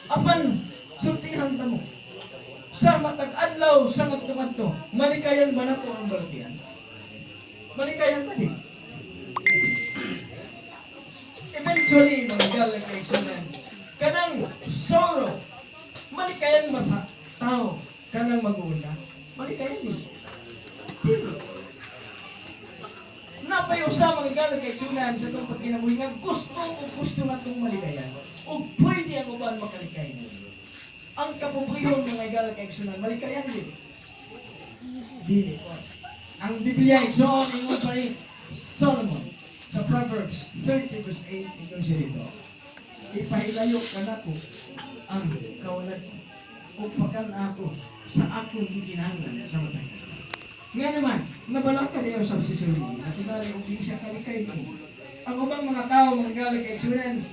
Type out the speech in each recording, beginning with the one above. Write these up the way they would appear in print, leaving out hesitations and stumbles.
Apan sultihan ta mo. Sa matag adlaw sa ngadto, malikayan ba nato ang balatian? Malikayan ba di? Eventually, mga higala kaigsunan, kanang sorrow, malikayan ba sa tao kanang mag-uuna? Malikayan din. Dili. Napay usa, mga higala kaigsunan, sa itong pagkinabuhi nga gusto o gusto natong malikayan o pwede ang uban makalikay na. Ang kapobrehon, mga higala kaigsunan, malikayan din. Dili. Ang Biblia, igsoon, ingon pa ni Solomon sa Proverbs 30 verse 8, ingon siya dito, "Ipahilayo kanako ang kawalan o pakan ako sa akong gikinahanglan sa matag." Nga naman, nabalaka niya sa si Solomon, na tingali og di siya kalikay ni. Ang ubang mga tao, mga higala kaigsunan,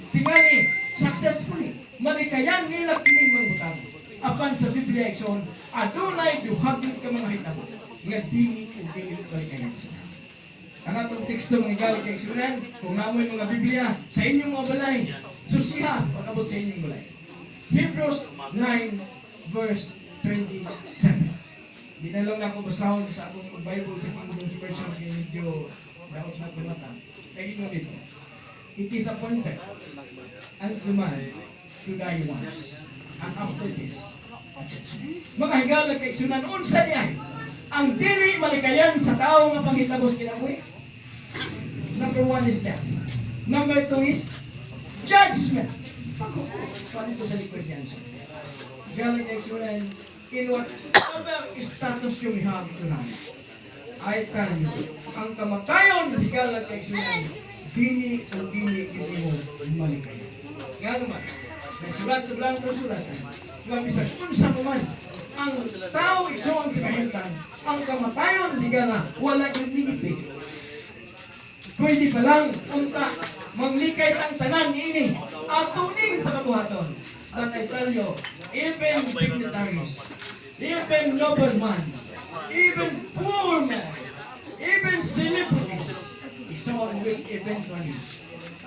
tingali, successfully, malikayan nila kining mga butang. Apan sa Biblia, igsoon, adunay duha gyud ka mga hitabo nga dili o dili malikayan. Ang atong teksto, mga higala kaigsunan, kung namoy mga Biblia sa inyong mga balay, susiha pag-abot sa inyong balay. Hebrews 9 verse 27. Di na lang ako basahon sa akong Bible sa King James Version kay medyo daot na mata. Lagi ko dito. "It is appointed unto man to die once, and after this, a judgment." Mga higala kaigsunan, unsa diay ang dili malikayan sa tao nga panghitabo sa kinabuhi? Number one is death. Number two is judgment. Paghukom. Paano ito sa likod niyan? Higala kaigsunan, in whatever status you may have tonight, I tell you, ang kamatayon, higala kaigsunan, dili o dili hindi mo malikayan. Nga naman, nasulat sa Balaang Kasulatan, nga bisag unsa mo man ang tao, igsoon, sa kahimtang, ang kamatayon, higala, wala yung limite. Pwede pa lang, unta, manglikay ang tanan niini, ato ning pakabuhaton. But I tell you, even dignitaries, even nobleman, even poor man, even celebrities, someone will eventually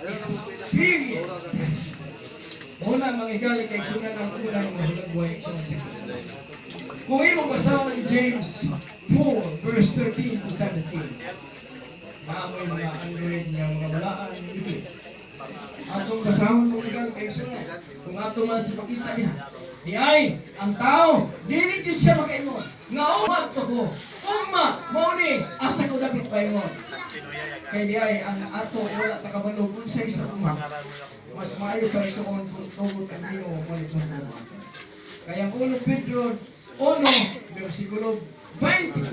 experience death. Una, mga higala kaigsunan, ang unang mga buhay, igsoon, sa kung imong basahon ang James 4, verse 13 to 17, maamoy mga Android nga mga balaan ng Biblia. Atong basahon, mga higala kaigsunan, kung ato man sa makita niya, di ay, ang tao, dili gyud siya makaingon nga umat ko, ugma, mao ni, asa ko dapit paingon. Kay di ay, ang ato, wala ta kabalo kung sa isa ugma. Mas maayo pa isuon kung tugod ang Ginoo malit mo. Kaya ang 1 Pedro 1, versikulo 24,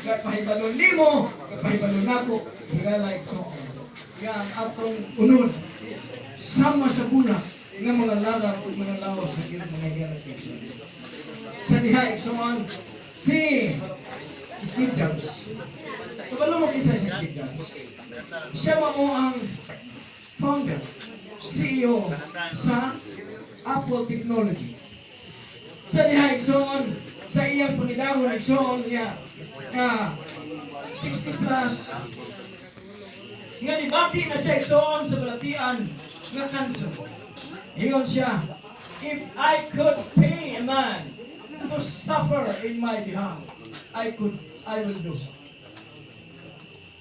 gapahibalo nimo, gapahibalo nako, higala igsoon, nga ang atong unod, sama sa bulak nga mga lalat ug mga lawas sa Ginoo, mga higala igsoon. Sa diha, igsoon, si Steve Jobs. Kabalo mo kinsa si Steve Jobs? Siya mao ang founder, CEO sa Apple Technology. Sa diha, igsoon, sa iyang pangidahon, igsoon niya nga 60 plus nga nibati na siya, igsoon, sa balatian nga cancer. Ingon siya, "If I could pay a man to suffer in my behalf, I will do so."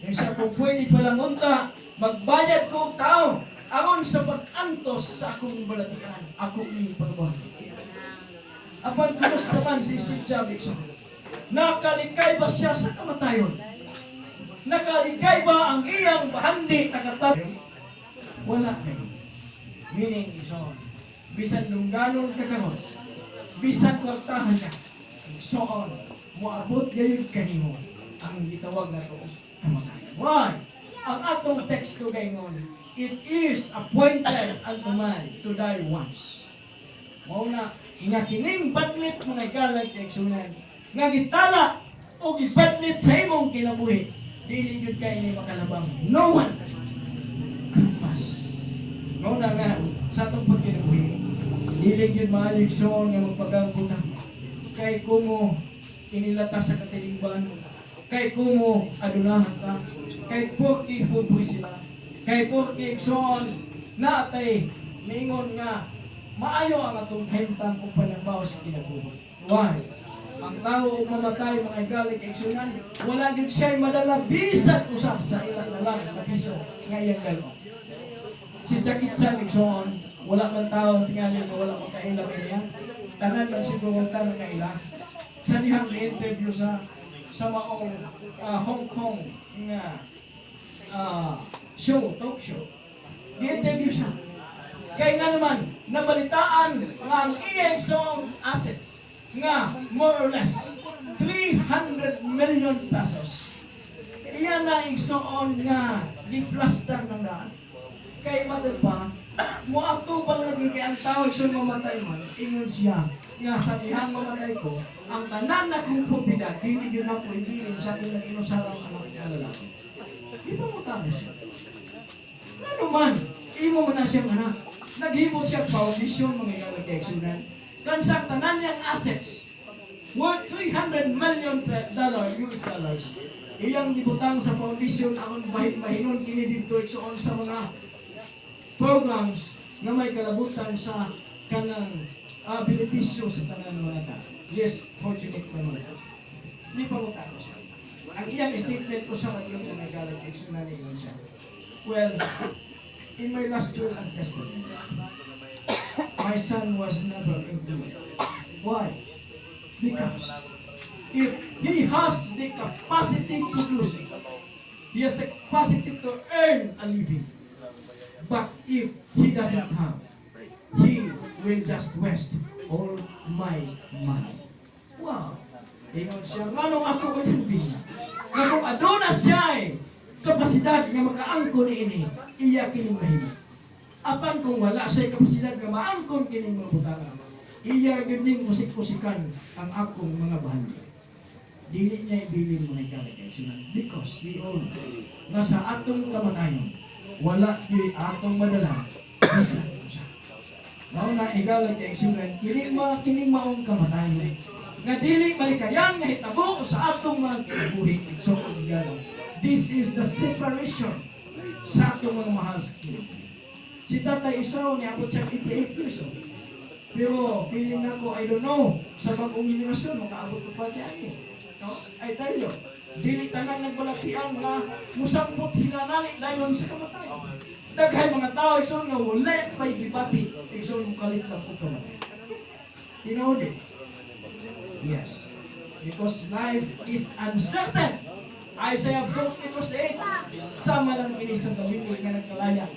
Yung siya, kung pwede pa lang unta, magbayad ko og tao, aron sa pag-antos sa akong balatian, ako ning pagbuhat. Apan kumusta man si Steve Jobs? Nakalikay ba siya sa kamatayon? Nakalikay ba ang iyang bahandi nakatayo? Wala kayo. Meaning, so, bisan dungganon ka karon, bisan kwartahan ka, so on, moabot gayud kanimo ang gitawag na og kamatayon. Why? Ang atong teksto gaingon, "It is appointed unto man to die once." Mao na nga kining badlit, mga higala kaigsunan, nga gitala o gibadlit sa imong kinabuhi, dili gyud kay ini makalabang. No one could pass. Mao na nga sa atong pagkinabuhi, dili gyud maayo, igsoon, nga magpagampo ta. Kay kumo inilata sa katilingban, kay kumo adunahan ta, kay porke pobre sila, kay porke, igsoon, naatay niingon nga Maayo ang atong kahimtang ug pananaw sa kinabuhi. Why? Ang tao ug mamatay, mga higala kaigsuonan, wala gyud siya madala bisan usa sa ilang na lang na piso nga iyang dal-on. Si Jackie Chan, igsoon, wala man tao tingali nga wala makaila niya. Tanan man siguro tanan kaila. Sa dihang interview sa maong Hong Kong nga show, talk show. Gi-interview siya. Kaya nga naman, nabalitaan nga ang iyang song assets nga more or less 300 million pesos. Iya na igsoon nga giplastar ng daan. Kay matod pa, moadto pang lagi kay ang tao igsoon mamatay man, ingon siya nga sa dihang mamatay ko, ang tanan na kong propiedad, dili gyud nako ibilin sa akong nag-inusarang anak nga lalaki. Di ba mo tama siya? Ano man, imo man na siyang anak. Naghimo siya foundation, mga higala kaigsuonan. Kansang tanan niyang assets, worth 300 million dollar, US dollars. Iyang gibutang sa foundation aron bahin-bahinon kini didto, igsoon, sa mga programs nga may kalabutan sa kanang benepisyo sa tanan mga tao. Yes, fortunate pa man. Di pa mo siya. Ang iyang statement ko sa kanyang mga higala kaigsuonan, ingon siya, "Well, in my last will and testament, my son was never included. Why? Because if he has the capacity to do so, he has the capacity to earn a living. But if he doesn't have, he will just waste all my money." Wow! Ingon siya, nganong ako ko siyang binga? Nga kung aduna siya kapasidad nga makaangkon ini, iya kining mahimo. Apan kung wala siya kapasidad nga maangkon kining mga butanga, iya gyud ning usik-usikan ang akong mga bahalya. Dili niya ibilin, mga higala kaigsuonan, because we all know nga sa atong kamatayon, wala di atong madala bisan usa. Mao na, higala kaigsuonan, kini ma kining maong kamatayon nga dili malikayan nga hitabo sa atong mga kinabuhi, igsoon, higala. This is the separation sa atong mga mahal sa kinabuhi. Si Tatay Isaw, niabot siya 88 years old. Pero feeling nako, I don't know, sa bagong henerasyon, makaabot ko pa niya eh. No? I tell you, dili tanan nagbalatian nga musampot hinanali dayon sa kamatayon. Daghay mga tao, igsoon, nga wala pa'y gibati, igsoon, mukalit lang og kamatayon. Tinuod eh. Yes. Because life is uncertain. Isaiah 40 verse 8, sama lang kini sa kawili nga nagkalaya,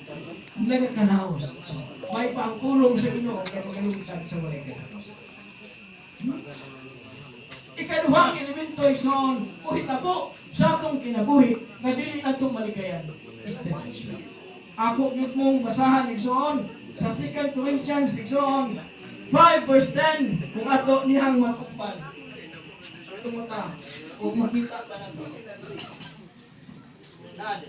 nagakalaos. So, may paangkulong sa Ginoo kay magalungtad sa walay katapos. Ikaduhang elemento, igsoon, o hitabo sa atong kinabuhi nga dili nato malikayan is the judgment. Ako gyud mong basahan, igsoon, sa 2 Corinthians, igsoon, 5 verse 10, kung ato niyang matukpan. Tumuta ug makita ta nato. Nad.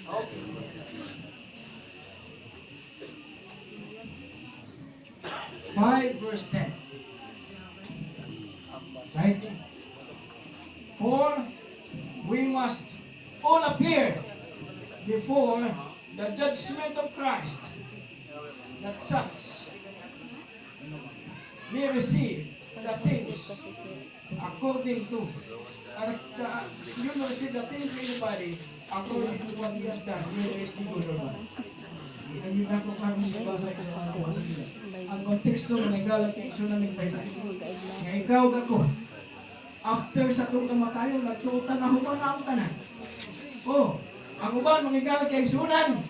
Okay. 5 verse 10. Say, "For we must all appear before the judgment of Christ, that such may receive the things according to you will receive the things in the body according to what he has done, whether it be good or bad." Hindi na ko karon basa sa mga. Ang konteksto, mga higala kaigsuonan, nagpahitabo nga ikaw ako, after sa atong kamatayon, nagtuotan na human na ang tanan. Oh, ang uban, mga higala kaigsuonan,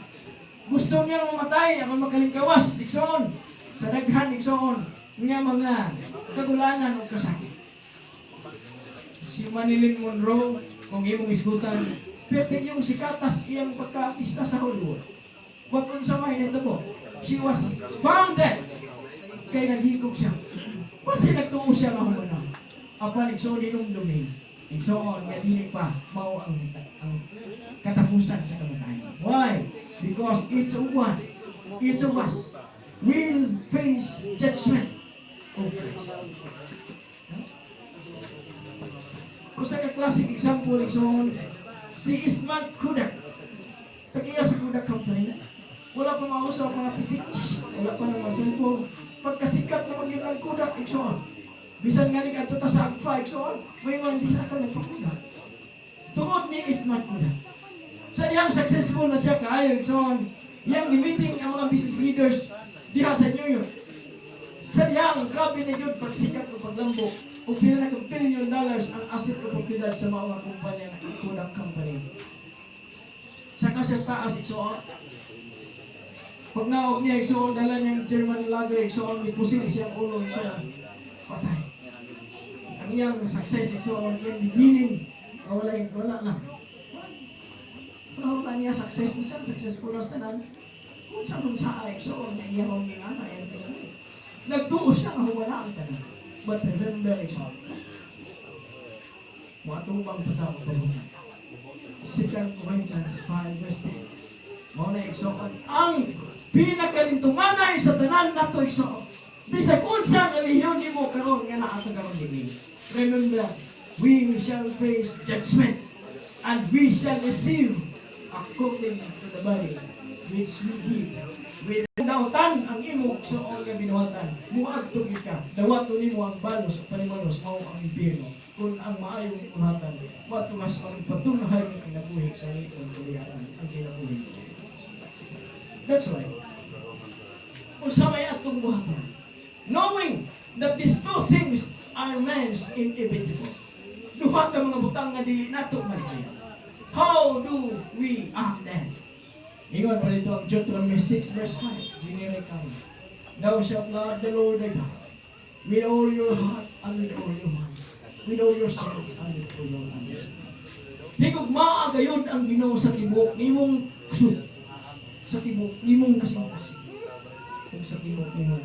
gusto niyang mamatay aron makalingkawas, igsoon, sa daghan, igsoon, nga mga kagulanan o kasakit. Si Marilyn Monroe, kung imong isgutan, pwede yung sikatas iyang pagka-artista sa Hollywood. Wag kung sa may nito. She was found dead. Kay naghikog siya. Basta nagtuo siya nga human na. Apan igsoon, hinumdumin, igsoon, nga dili pa mao ang katapusan sa kamatayon. Why? Because each of one, each of us will face judgment. of Christ. Huh? Usa ka classic example, igsoon, si Eastman Kodak. Tag-iya sa Kodak Company. Wala pa mauso ang mga pitik, wala pa ng mga cellphone. Pagkasikat naman yun ang Kodak, igsoon. Bisan nga ni kadto ta sa Agfa, igsoon, may mga hindi sa ka nagpa-Kodak. Tungod ni Eastman Kodak. Sa dihang successful na siya kaayo, igsoon, iyang meeting ang mga business leaders diha sa New York. Sa dihang grabe na yun pagsikat o paglambo o pila na ka billion dollars ang asset o propiedad sa mga kumpanya ng Kodak Company. Saka siya sa taas, igsoon. Pag naog niya, igsoon, dala niyang German lager, igsoon, ipusil siyang ulo, igsoon, patay. Ang iyang success, igsoon, iyang gibilin, wala, wala lang. Wala, wala niya success na siya, successful na sa tanan. Kung sa kung sa igsoon, iyang ang ana, iyang tanan. Nagtuo siya nga wala ang tanan. But remember, igsoon, moatubang pa ta og paghuman. 2 Corinthians 5 verse 10. Mao na, igsoon, ang pinakalintunganay sa tanan nato, igsoon. Bisag unsa nga relihiyon nimo karon nga naa ka karon dinhi. Remember, we shall face judgment and we shall receive according to the body which we did. With nautan ang imo igsoon nga binuhatan, muadto gyud ka, dawaton nimo ang balos o panimalos, mao ang impyerno. Kung ang maayong buhatan, matumas ang patunhay nga kinabuhi sa likod kulihan ang kinabuhi. That's right. Unsa may atong buhaton? Knowing that these two things are man's inevitable. Duha ka mga butang nga dili nato malikayan. How do we act then? Ingon pa dito ang Deuteronomy 6 verse 5. Generic kami. "Thou shalt love the Lord thy God with all your heart and with all your mind, with all your soul and with all your understanding." Higugmaa gayud ang Ginoo sa tibuok nimong kusog, sa tibuok nimong kasing-kasing, ug sa tibuok nimong.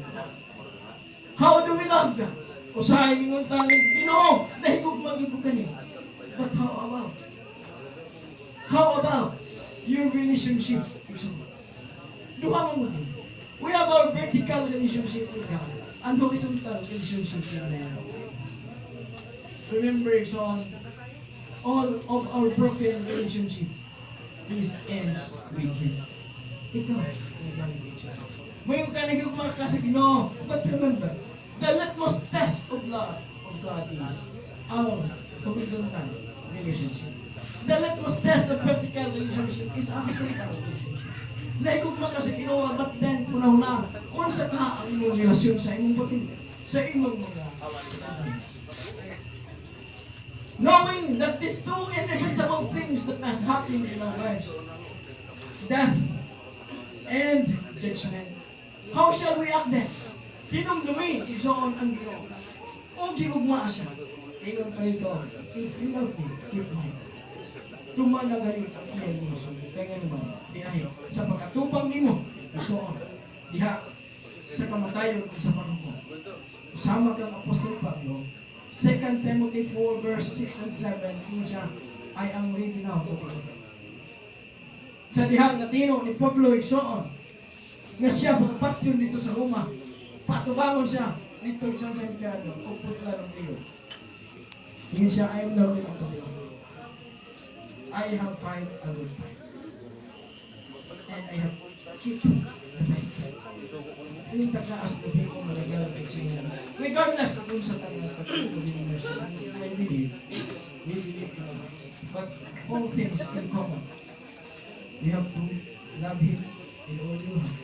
How do we love God? Usahay mingon ta, "Ginoo, nahigugma gyud ko kaniyo." But how about? How about your relationship with someone? Duha man mo. We have our vertical relationship with God and horizontal relationship with man. Remember, igsoon, all of our broken relationship is ends with Him. Ikaw, nagaling siya. May ka nagugma ka sa Ginoo. But remember, the litmus test of love of God is our horizontal relationship. The litmus test of vertical relationship is our horizontal relationship. Nahigugma ka sa Ginoo, but then kunaw na, unsa ka ang imong relasyon sa imong pamilya, sa imong mga anak. Knowing that these two inevitable things that might happen in our lives, death and judgment, how shall we act then? Hinumdumi, igsoon, ang Ginoo. O gigugma siya. Ingon pa rito, "If you love me, keep my." Tuman na gani ang iyang mga sunod. Kaya nga naman, di ay, sa pagkatubang nimo, igsoon, diha, sa kamatayon ug sa paghukom. Sama kang Apostol Pablo, 2 Timothy 4 verse 6 and 7, ingon siya, "I am ready now to be offered." Sa dihang natino ni Pablo, igsoon, nga siya pagpatyon dito sa Roma, patubangon siya dito sa empleyado, ug putla ng Rio. Ingon siya, "I am now ready to be offered. I have fight a good fight. And I have keep the faith." Ining takaas na ko maragal igsoon. Regardless kung sa tanan pagkakabili, I believe, we believe in Christ. But all things in common, we have to love Him in all your heart.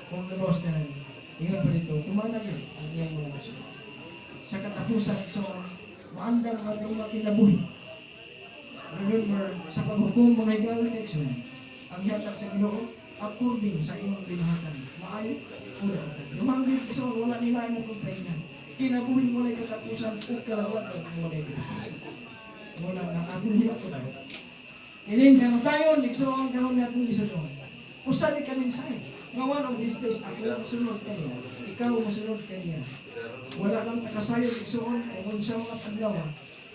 Kung labos na ingon pa dito, tumana yun ang iyang mga kasunod. Sa katapusan, so, maandam ang atong mga kinabuhi. Remember, sa paghukom, mga higala igsoon, ang gihatag sa Ginoo according sa imong binuhatan. Maayo o daotan. Dumanggit igsoon, wala nila ang kontra. Kinabuhi mo walay katapusan o kalawatan mo walay katapusan. Wala na atong hilak. Ining kamatayon, igsoon, karon natin isunod. Usa ni ka mensahe. Nga one of these days, ako lang mosunod kaniya, ikaw mosunod kaniya. Wala lang nakasayod, igsoon, kung sa mga adlaw,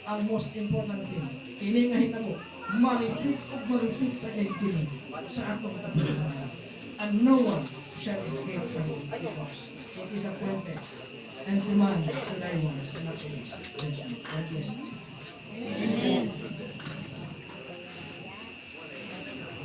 ang most important thing, kini nga hitabo, ma-repeat ug ma-repeat pa kay kini sa atong katapusan. And no one shall escape from it because it is appointed. And command to thy words and not to his judgment. God bless you.